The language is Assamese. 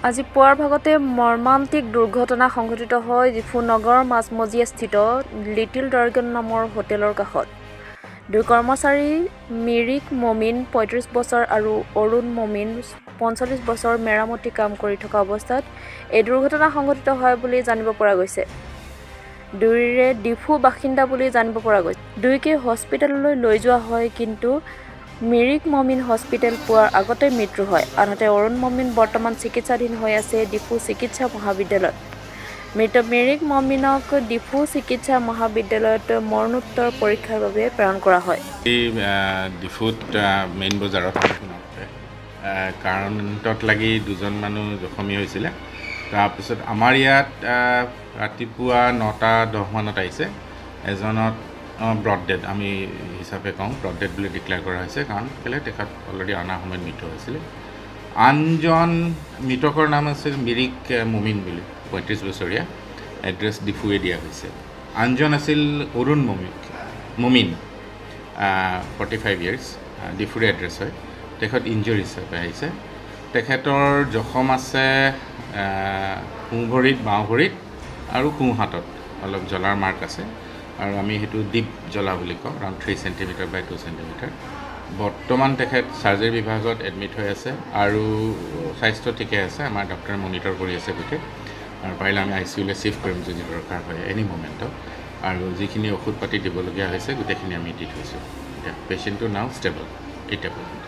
আজি পুৱাৰ ভাগতে মৰ্মান্তিক দুৰ্ঘটনা সংঘটিত হয় ডিফু নগৰৰ মাজমজিয়াস্থিত লিটিল ড্ৰেগন নামৰ হোটেলৰ কাষত। দুই কৰ্মচাৰী মিৰিক মমিন 35 বছৰ আৰু অৰুণ মমিন 45 বছৰ মেৰামতি কাম কৰি থকা অৱস্থাত এই দুৰ্ঘটনা সংঘটিত হয় বুলি জানিব পৰা গৈছে। দুয়োৰে ডিফু বাসিন্দা বুলি জানিব পৰা গৈছে। দুয়োকে হস্পিটেললৈ লৈ যোৱা হয়, কিন্তু মিৰিক মমিন হস্পিটেল পোৱাৰ আগতে মৃত্যু হয়। আনহাতে অৰুণ মমিন বৰ্তমান চিকিৎসাধীন হৈ আছে ডিফু চিকিৎসা মহাবিদ্যালয়ত। মৃত মিৰিক মমিনক ডিফু চিকিৎসা মহাবিদ্যালয়ত মৰণোত্তৰ পৰীক্ষাৰ বাবে প্ৰেৰণ কৰা হয়। এই ডিফুত মেইন বজাৰত কাৰেণ্টত লাগি দুজন মানুহ জখমী হৈছিলে। তাৰপিছত আমাৰ ইয়াত ৰাতিপুৱা 9টা 10 মানত আহিছে। এজনত ব্ৰট ডেড আমি হিচাপে কওঁ, ব্ৰট ডেড বুলি ডিক্লেয়াৰ কৰা হৈছে, কাৰণ কেলৈ তেখেত অলৰেডি অনা সময়ত মৃত্যু হৈছিলে। আনজন মৃতকৰ নাম আছিল মিৰিক মুমিন বুলি, 35 বছৰীয়া, এড্ৰেছ ডিফুৱে দিয়া হৈছে। আনজন আছিল অৰুণ মুমিন, 45 ইয়াৰ্ছ, ডিফুৰে এড্ৰেছ হয়। তেখেত ইনজুৰ হিচাপে আহিছে। তেখেতৰ জখম আছে সোঁ ভৰিত, বাওঁ ভৰিত আৰু সোঁ হাতত অলপ জ্বলাৰ মাৰ্ক আছে আৰু আমি সেইটো ডিপ জ্বলা বুলি কওঁ, around 3 centimeter by 2 centimeter। বৰ্তমান তেখেত চাৰ্জাৰী বিভাগত এডমিট হৈ আছে আৰু স্বাস্থ্য ঠিকে আছে। আমাৰ ডক্টৰে মনিটৰ কৰি আছে গোটেই আৰু পাৰিলে আমি আই চি ইউলৈ চিফ্ট কৰিম যদি দৰকাৰ হয় এনি মমেণ্টত। আৰু যিখিনি ঔষধ পাতি দিবলগীয়া হৈছে, গোটেইখিনি আমি দি থৈছোঁ। এতিয়া পেচেণ্টটো নাও ষ্টেবল এতিয়া পৰ্যন্ত।